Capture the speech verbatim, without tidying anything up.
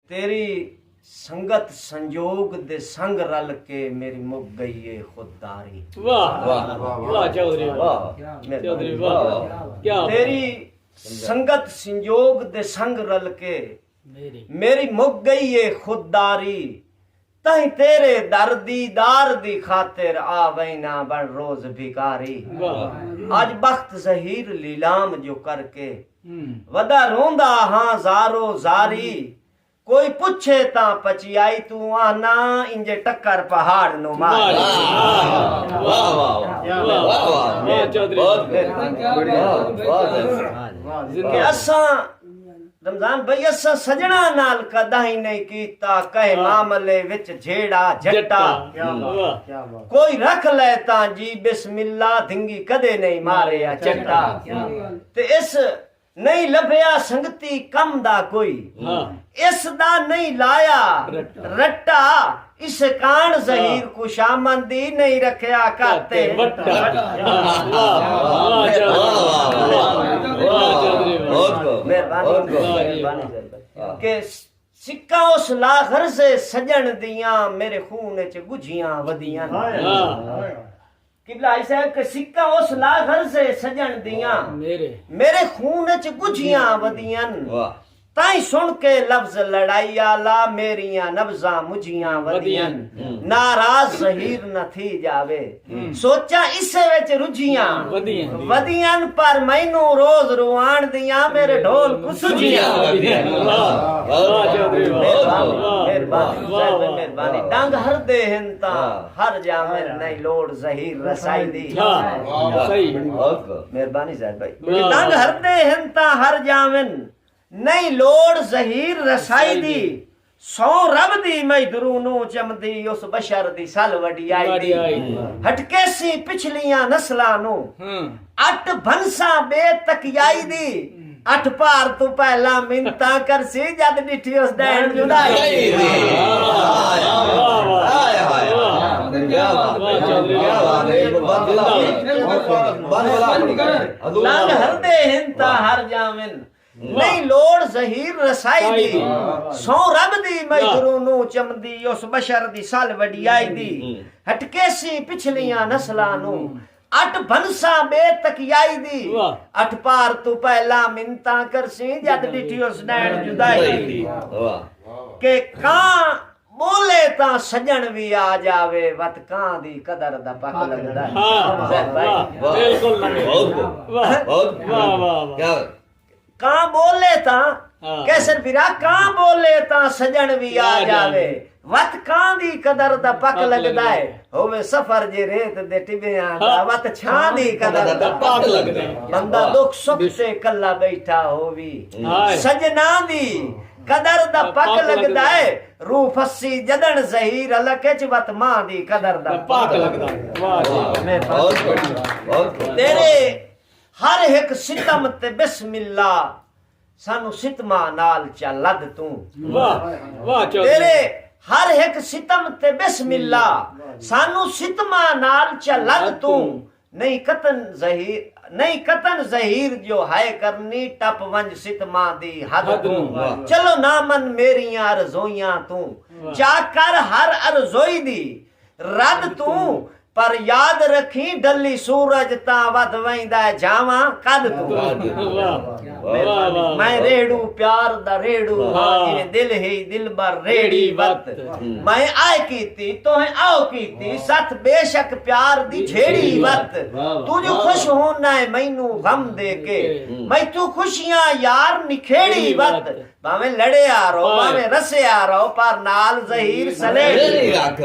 تیری سنگت سنجوگ دے سنگ رل کے میری مک گئی ہے خود داری۔ واہ واہ واہ چودھری واہ۔ چودھری واہ واہ۔ کیا تیری سنگت سنجوگ دے سنگ رل کے میری مک گئی ہے خود داری۔ تائیں تیرے در دیدار دی خاطر آ وینا بن روز بھکاری۔ اج بخت زہیر لیلام جو کر کے ودا روندا ہاں زارو زاری۔ کوئی پچھے تاں پچیائی توں آہنا انجے ٹکر پہاڑ نو مار۔ کہ اساں رمضان بھائی اساں سجنا نال کداہیں نہیں کیتا کہیں معاملے وچ جھیڑا جھٹا۔ کوئی رکھ لے تاں جی بسم اللہ دھنگی کدے نہیں ماریا چٹا۔ تے اس نہیں لبھیا سنگتی کم دا کوئی، اس دا نہیں لایا رٹا۔ اس کان زہیر کشامندی نہیں رکھیا کاتے۔ کہ سکاں اس لا غرض سجن دیاں میرے خون اچ گجھیاں ودیاں۔ قبلہ آئی صاحب کہ سکاں اس لا غرض سجن دیاں میرے خون اچ گجھیاں ودیاں۔ تائیں سن کے لفظ لڑائی آلا میریاں نبضاں مجھیاں ودیاں۔ ناراض زہیر نہ تھی جاوے سوچاں اسے وچ رجھیاں ودیاں۔ پر مینوں روز روان دیاں میرے ڈھول کوں سجھیاں ودیاں۔ مہربانی مہربانی ڈنگ ہر دے ہن تاں ہر جاون نہیں لوڑ زہیر رسائی دی۔ مہربانی زید بھائی۔ ڈنگ ہر دے ہن تاں ہر جاون نہیں لوڑ زہیر رسائی دی۔ سو رب دی میں درونوں چمدی اس بشر دی سل وڈی آئی دی۔ ہٹکیسی پچھلیاں نسلاں نوں اٹ بھنساں بے تکیائی دی۔ اٹھ پار توں پہلا منتاں کرسی جد ڈٹھی اس ڈین جدائی۔ لنگ ہر دے ہن تاں ہر جاون نہیں لوڑ زہیر رسائی دی۔ سو رب دی میں درونوں چمدی اس بشر دی سل وڈیائی دی۔ ہٹکیسی پچھلیاں نسلاں نوں اٹ بھنساں بے تکیائی دی۔ اٹھ پار توں پہلا منتاں کرسی جد ڈٹھی اس ڈین جدائی دی۔ کہ کاں بولے تاں سجن وی آ جاوے وت کاں دی قدر دا پک لگدا ہے۔ کاں بولے تاں کیسر بھرا کاں بولے تاں سجن وی آ جاوے وت کاں دی قدر دا پک لگدا ہے۔ ہووے سفر جے ریت دے ٹبیاں دا وت چھاں دی قدر دا پک لگدا ہے۔ بندہ دکھ سکھ تے کلا بیٹھا ہووی سجناں دی قدر دا پک لگدا ہے۔ روح پھسی جدن زہیر حلق اچ وت ماں دی قدر دا پک لگدا ہے۔ تیرے ہر ہک ستم تے بسم اللہ سانو ستماں نال چا لد توں۔ تیرے ہر ہک ستم تے بسم اللہ سانو ستماں نال چا لد توں۔ نہیں قطن زہیر نہیں قطن زہیر جو ہائے کرنی ٹپ ونج ستماں دی حد توں۔ چلو نہ من میریاں ارزوئیاں توں چا کر ہر ارزوئی دی رد توں۔ پر یاد رکھیں ڈلی سورج تاں ودھ ویندا ہے جھاواں قد توں۔ میں ریڑھو پیار دا ریڑھو ہاں جویں دل ہی دلبر ریڑھی وت۔ میں آئے کیتی توہیں آؤ کیتی ست بے شک پیار دی جھیڑی وت۔ توں جو خوش ہونا ہے مینوں غم دے کے میتھوں خوشیاں یار نکھیڑی وت۔ بھاویں لڑیا رہو بھاویں رسیا رہو پر نال زہیر سلیڑی رکھ۔